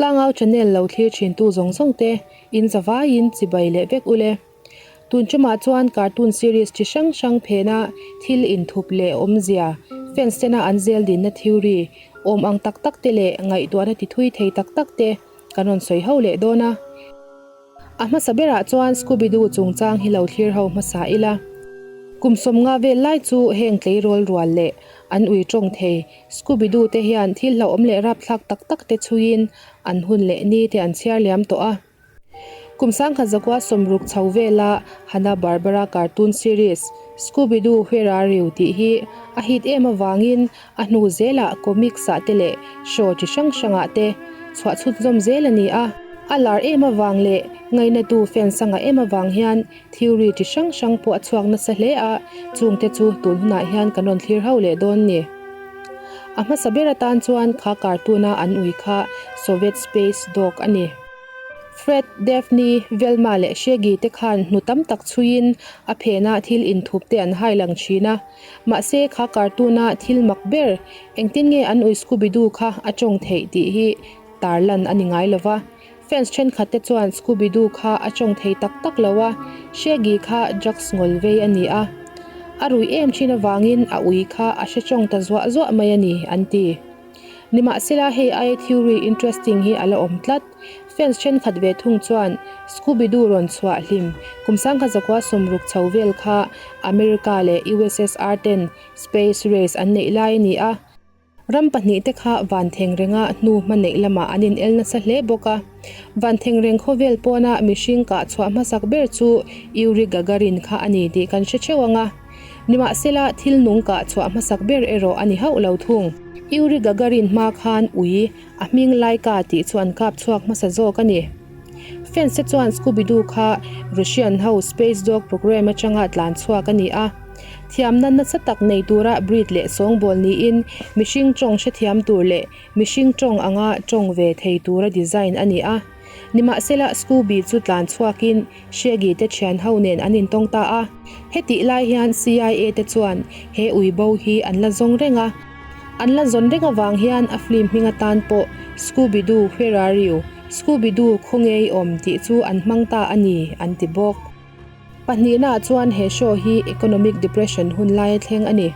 Tlangau channel lo thlir thintu zawng zawng te in zavaiin chibai leh vek ule. Tun tumah chuan cartoon series chi hrang hrang phena thil inthup leh awmzia, fans tena an zel dinna theory awm ang tak tak te leh ngaihtuahna ti thui thei tak tak te kan rawn sawi ho leh dawn a. A hmasa berah chuan Scooby-Doo chungchang hi lo thlir ho hmasa ila. Kum sawmnga vel lai chu heng tleirawl rual leh an ui tawng thei Scooby-Doo te hian thil hlauhawm leh rapthlak tak tak te chhuiin an hun leh ni te an chhiar liam tawh a. Kum sangkhat zakua sawmruk chho vela Hanna-Barbera cartoon series Scooby-Doo Where Are You tih hi a hit em avangin a hnu zelah comics ah te leh show chi hrang hrangah te chhuah chhunzawm zel a ni a. A lar em avang leh ngainatu fans a ngah em avang hian theory chi hrang hrang pawh a chhuak nasa hle a, chungte chu tun hunah hian kan rawn thlir ho leh dawn ni. A hmasa ber atan chuan kha cartoon a an ui kha Soviet Space Dog a ni. Fred, Daphne, Velma leh Shaggy te khan hnu tam tak chhuiin a phenah thil inthup te an hai lang thin a. Mahse kha cartoon a thil mak ber engtin nge an ui Scooby-Doo kha a tawng theih tih hi tarlan a ni ngai lo va. Fans thenkhat te chuan Scooby-Doo kha a tawng thei tak tak lo a, Shaggy kha drugs ngawl vei a ni a. A rui em thin avangin a ui kha a hre tawng ta zuah zuah mai a ni, an ti. Nimahsela hei aia theory interesting hi a la awm tlat. Fans thenkhat ve thung chuan Scooby-Doo rawn chhuah hlim kum sangkhat zakua sawmruk chho vel kha America leh USSR ten space race an neih lai a ni a. Ram pahnihte kha van thengrenga hnu hma neih lamah an inel nasa hle bawk a. Van thengreng khawvel pawna mihring kah chhuah hmasak ber chu Yuri Gagarin kha a ni tih kan hre theuh ang a. Nimahsela thil nung kah chhuah hmasak ber erawh a ni hauh lo thung. Yuri Gagarin hma khan ui A hming Laika tih chu an kap chhuak hmasa zawk a ni. Fans te chuan Scooby-Doo kha Russian ho Space Dog program atanga tlan chhuak a ni a. Thiamna nasa tak nei tura breed leh sawngbawl niin mihring tawng hrethiam tur leh mihring tawng anga tawng ve thei tura design a ni a. Nimahsela Scooby chu tlan chhuakin Shaggy te thian ho nen an intawng ta a. Hetih lai hian CIA te chuan he ui bo hi an la zawng reng a. An la zawn reng avang hian a film hming atan pawh Scooby-Doo Where Are You? Scooby-Doo Khawnge I Awm? tih chu an hmang ta a ni, an ti bawk. Pahnihnaah chuan he show hi Economic Depression hun laia thleng a ni.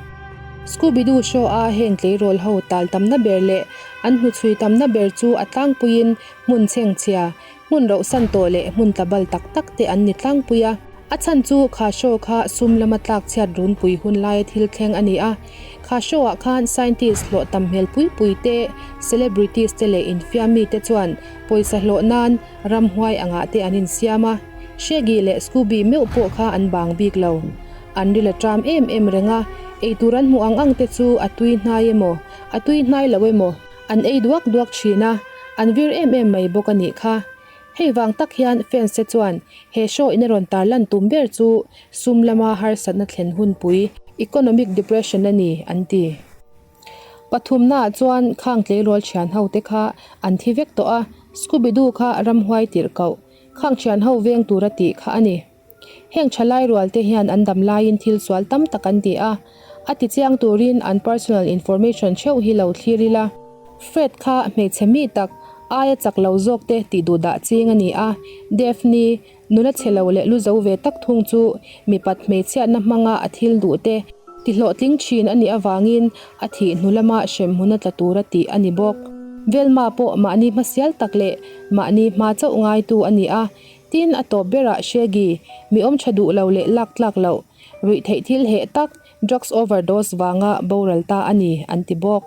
Scooby-Doo show a heng tleirawl ho tal tamna ber leh an hnuchhui tamna ber chu a tlangpuiin hmun chhengchhia, Hmun rohsan tawh leh hmun tla bal tak tak te an ni tlangpui a. A chhan chu kha show kha sum lama tlak chhiat runpui hun laia thil thleng a ni a. Kha show ah khan scientist hlawh tam hmel pui pui te, celebrities te leh infiam mi te chuan pawisa hlawh nan ramhuai angah te an insiam a. Shaggy leh Scooby meuh pawh kha an bang bik lo. An ril a ṭam em em reng a, eitur an hmuh ang ang te chu a tui hnai emaw, a tui hnai lo emaw, An ei duak duak thin a, an vir em em mai bawk a nih kha. Hei vang tak hian fans te chuan he show in a rawn tarlan tum ber chu sum lama harsatna thlen hunpui, economic depression, a ni, an ti. Pathumnaah chuan khang tleirawl thian ho te kha an thi vek tawh a, Scooby-Doo kha ramhuai tirh koh, khang thian ho veng tura tih kha a ni. Heng thalai rual te hian an dam laiin thil sual tam tak an ti a, a ti chiang turin an personal information theuh hi lo thlir ila. Fred kha hmeichhe mi tak, aia chak lo zawk te tih duh dah ching a ni a, Daphne, nula chhe lo leh lu zo ve tak thung chu mipat hmeichhiatna hmanga a thil duh te ti hlawhtling thin a nih avangin a thih hnu lama hremhmun a tla tura tih a ni bawk. Velma pawh mahni hmasial tak leh mahni hma chauh ngaitu a ni a, Tin, a tawp berah Shaggy, mi awm tha duh lo leh lak tlak loh, ruih theih thil heh tak, drugs overdose vanga boral ta a ni, an ti bawk.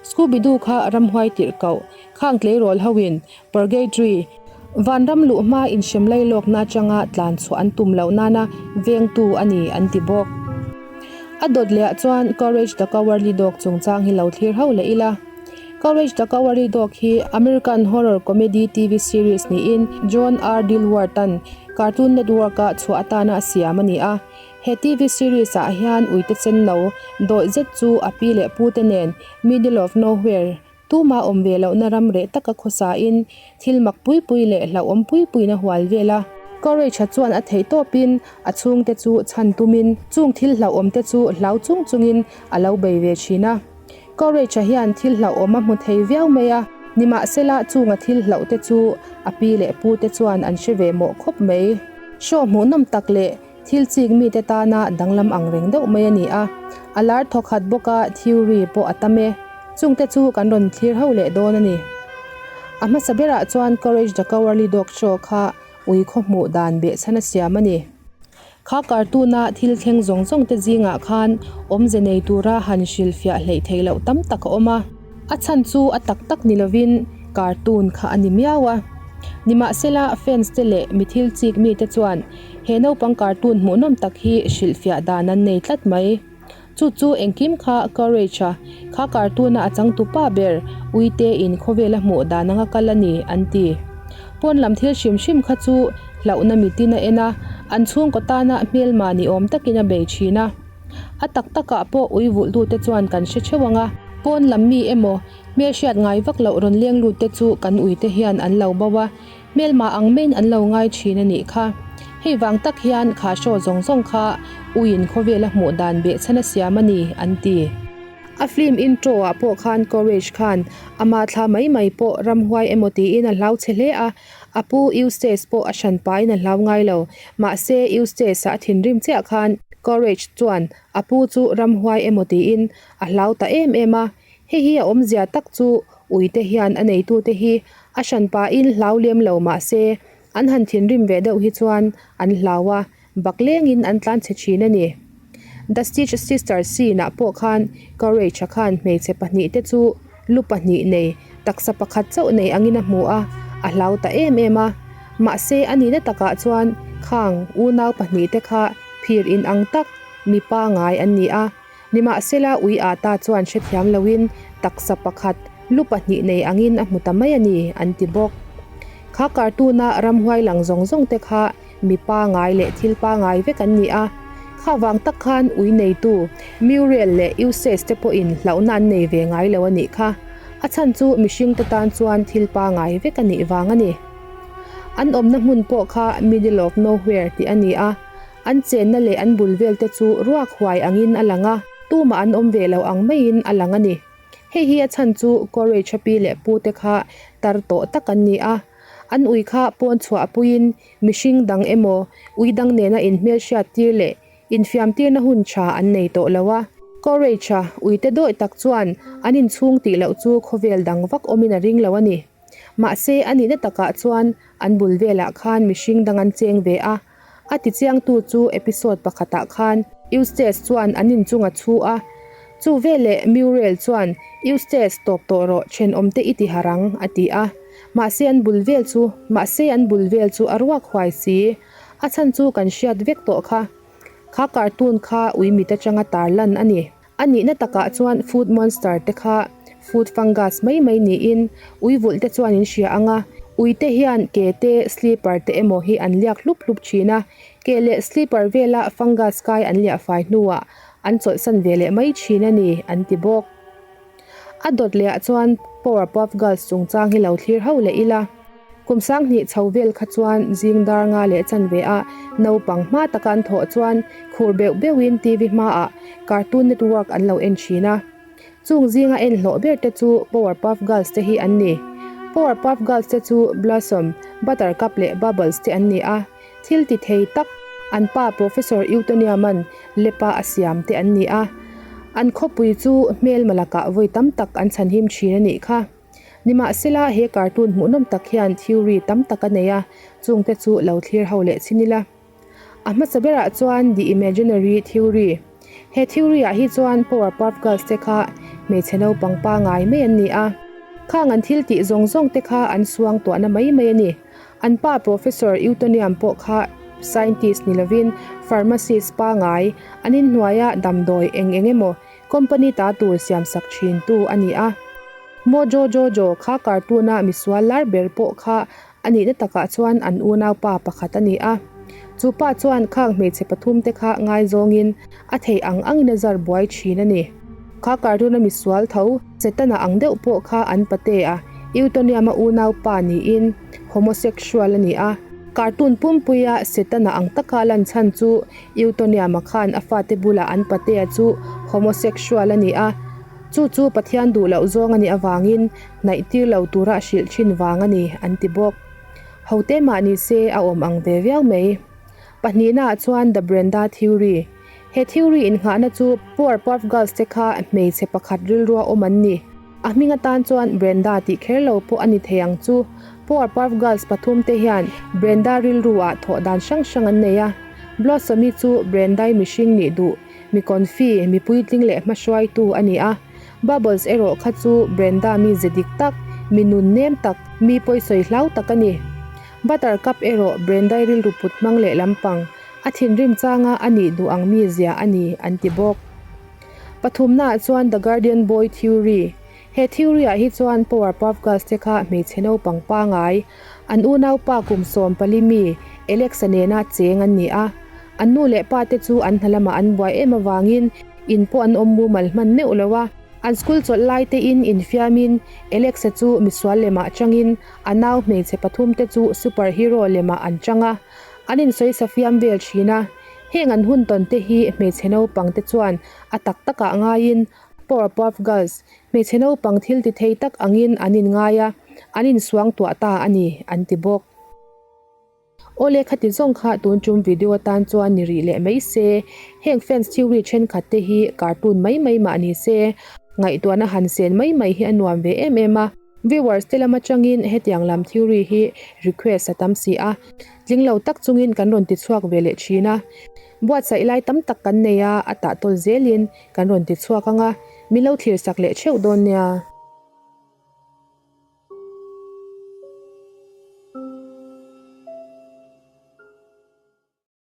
Scooby-Doo kha ramhuai tirh koh, khang tleirawl hoin Purgatory, vanram luh hma inhrem lailawkna atanga tlan chhuah an tum loh nana vengtu a ni, an ti bawk. A dawt lehah chuan Courage the Cowardly Dog chungchang hi lo thlir ho leh ila. Courage the Cowardly Dog hi American horror comedy TV series niin John R. Dilworth-a'n Cartoon Network-a chhuah atana a siam a ni a. He TV series-ah hian uite sen no dawih zet chu a pi leh pute nen middle of nowhere tuma awm ve lohna ram reh taka khawsain thil mak pui pui leh hlauhawm pui puiin a hual vel a. Courage-a chuan a theih tawpin a chhungte chu chhan tumin chung thil hlauhawmte chu hlau chung chungin a lo bei ve thin a. Courage-a hian thil hlauhawm a hmu thei viau mai a. Nimahsela, chunga thil hlauh te chu a pi leh pu te chuan an hre ve mawh khawp mai. Show hmuhnawm tak leh thil chik mite tana danglam ang reng deuh mai a ni a. A lar thawkhat bawk a, theory pawh a tam e. Chungte chu kan rawn thlir ho leh dawn a ni. A hmasa berah chuan Courage the Cowardly Dog show kha ui khaw hmuh dan behchhan a siam a ni. Kha cartoon-a thil thleng zawng zawng te zingah khan awmze nei tura han hrilhfiah hleih theih loh tam tak a awm a. A chhan chu a tak tak ni lovin cartoon kha a ni miau a. Nimahsela fans te leh mi thil chik mite chuan he naupang cartoon hmuhnawm tak hi hrilhfiah dan an nei tlat mai. Chu chu engkim kha Courage-a kha cartoon-a a changtupa ber Uite-in khawvel a hmuh dan anga kal a ni, an ti. Pawn lam thil hrim hrim kha chu hlauhna mitin a en a, an chhungkaw tana hmelma ni awm takin a bei thin a. A tak takah pawh ui vulhtute chuan kan hre theuh ang a, pawn lam mi emaw hmelhriat ngai vak loh rawn leng lut te chu kan uite hian an lo bo a, Hmelmah ang maiin an lo ngai thin a nih kha. Hei vang tak hian kha show zawng zawng kha uiin khawvel a hmuh dan behchhan a siam a ni, an ti. A film intro ah pawh khan Courage khan ama thla mai mai pawh ramhuai emaw tiin a hlau che hle a, a pu Eustace pawh a hran pahin a hlau ngai lo. Mahse Eustace-a a thinrim chiah khan Courage chuan a pu chu ramhuai emaw tiin a hlau ta em em a, Hei hi a awmzia tak chu uite hian a neitute hi a hranpain hlau lem lo mah se an han thinrim ve deuh hi chuan an hlau a, bak lengin an tlan chhe thin a ni. The Stitch Sisters scene ah pawh khan Courage-a khan hmeichhe pahnihte chu lu pahnih nei, taksa pakhat chauh nei angin a hmu a, a hlau ta em em a. Mahse a nihna takah chuan khang unau pahnihte kha phir inang tak mipa ngai an ni a. Nimahsela ui ata chuan hrethiam loin taksa pakhat lu pahnih nei angin a hmu ta mai a ni, an ti bawk. Kha cartoon-a ramhuai lang zawng zawng te kha mi pangai leh thil pangai vek an ni a. Kha vang tak khan ui neitu Muriel leh Eustace te pawhin hlauhna an nei ve ngai lo a nih kha. A chhan chu mihring te tan chuan thil pangai vek a nih vang a ni. An awmna hmun pawh kha middle of nowhere tih a ni a. An chenna leh an bul vel te chu ruak huai angin a lang a, tumah an awm ve lo ang maiin a lang a ni. Hei hi a chhan chu Courage a pi leh pu te kha tar tawh tak an ni a, an ui kha pawn chhuah puiin mihring dang emaw ui dang nena inhmelhriat tir leh infiam tirna hun tha an nei tawh lo a. Courage a uite dawi tak chuan an inchhung tih loh chu khawvel dang vak awmin a ring lo a ni. Mahse a nihna takah chuan an bul velah khan mihring dang an cheng ve a, A tichiangtu chu episode pakhatah khan Eustace chuan an inchung a chhu a, chu veleh Muriel chuan Eustace tawp tawh rawh thenawmte i ti harh ang a ti a. Mahse an bul vel chu mahse an bul vel chu a ruak huai si. A chhan chu kan hriat vek tawh kha. Kha cartoon kha ui mit atanga tarlan a ni. A nihna takah chuan food monster te kha food fungus mai mai niin ui vulh te chuan in hria ang a, ui te hian ke te slipper te emaw hi an liak hlup hlup thin a, ke leh slipper vela fungus kai an liah fai hnuah an chawlhsan ve leh mai thin a ni an ti bawk. A dawt lehah chuan Powerpuff Girls chungchang hi lo thlir ho leh ila. Kum sanghnih chho vel kha chuan zing dar nga leh chanve ah naupang hma taka an thawh chuan khur beuh beuhin TV hmaah Cartoon Network an lo en thin a. Chung zinga en hlawh ber te chu Powerpuff Girls te hi an ni. Powerpuff Girls te chu Blossom, Buttercup leh Bubbles te an ni a, thil ti thei tak an pa Professor Utonium-a'n lepa a siam te an ni a. An khawpui chu hmelma lakah vawi tam tak an chhanhim thin a nih kha. Nimahsela, he cartoon hmuhnawm tak hian theory tam tak a nei a, chungte chu lo thlir ho leh chin ila. A hmasa berah chuan The Imaginary Theory. He theory ah hi chuan Powerpuff Girls te kha hmeichhe naupang pangai mai an ni a. Khang an thil tih zawng zawng te kha an suang tuahna mai mai a ni. An pa Professor Utonium pawh kha scientist ni lovin pharmacist pangai, an inhnuaia damdawi eng eng emaw company ta tur siamsak thintu a ni a. Mojo Jojo kha cartoon-a misual lar ber pawh kha a nihna takah chuan an unaupa pakhat a ni a. Chu pa chuan khang hmeichhe pathumte kha ngaizawngin a theih ang angin a zar buai thin a ni. Kha cartoon-a misual tho Setana ang deuh pawh kha an pate a, Utonium-a unaupa niin homosexual a ni a. Cartoon pumpuia Setana ang taka lan chhan chu Utonium-a khan a fate bulah an patea chu homosexual a ni a. Chu chu Pathian duh loh zawng a nih avangin hnaih tir lo tura a hrilh thin vang a ni, an ti bawk. Hote mah ni se a awm ang ve viau mai. Pahnihnaah chuan The Brenda Theory. He theory innghahna chu Powerpuff Girls te kha hmeichhe pakhat rilrua awm an ni. A hming atan chuan Brenda tih kher lo pawh a ni thei ang chu. Powerpuff Girls pathum te hian Brenda rilru ah thawh dan hrang hrang an nei a. Blossom-i chu Brenda-i mihring nih duh, mi confi, mi puitling leh hmahruaitu a ni a. Bubbles erawh kha chu Brenda mize dik tak, mi nun nem tak, mi pawisawi hlau tak a ni. Buttercup erawh Brenda-i rilru put hmang leh lampang, a thinrim changa a nih duh ang mizia a ni an ti bawk. Pathumnaah chuan The Guardian Boy Theory. He theory-ah hi chuan Powerpuff Girls te kha hmeichhe naupang pangai, an unaupa kum 14 mi Alex-a nena cheng an ni a. An nu leh pa te chu an hna lamah an buai em avangin in pawh an awm mumal hman meuh lo a. An school chawlh lai tein infiamin Alex-a chu misual lemah changin a nau hmeichhe pathum te chu superhero lemah an chang a. An insawi safiam vel thin a. Heng an hun tawn te hi hmeichhe naupang te chuan a tak takah ngaiin Powerpuff Girls, hmeichhe naupang thil ti thei tak angin an inngai a, an insuang tuah ta a ni, an ti bawk. Awle khati zawng kha tun tum video atan chuan ni rih leh mai se, heng fans theory thenkhat te hi cartoon mai mai mah ni se, ngaihtuahna han sen mai mai hi a nuam ve em em a. Viewers te lam atangin hetiang lam theory hi request a tam si a, tling lo tak chungin kan rawn ti chhuak ve leh thin a. Buatsaih lai tam tak kan nei a, a tah tawl zelin kan rawn ti chhuak ang a, min lo thlir sak leh theuh dawn nia.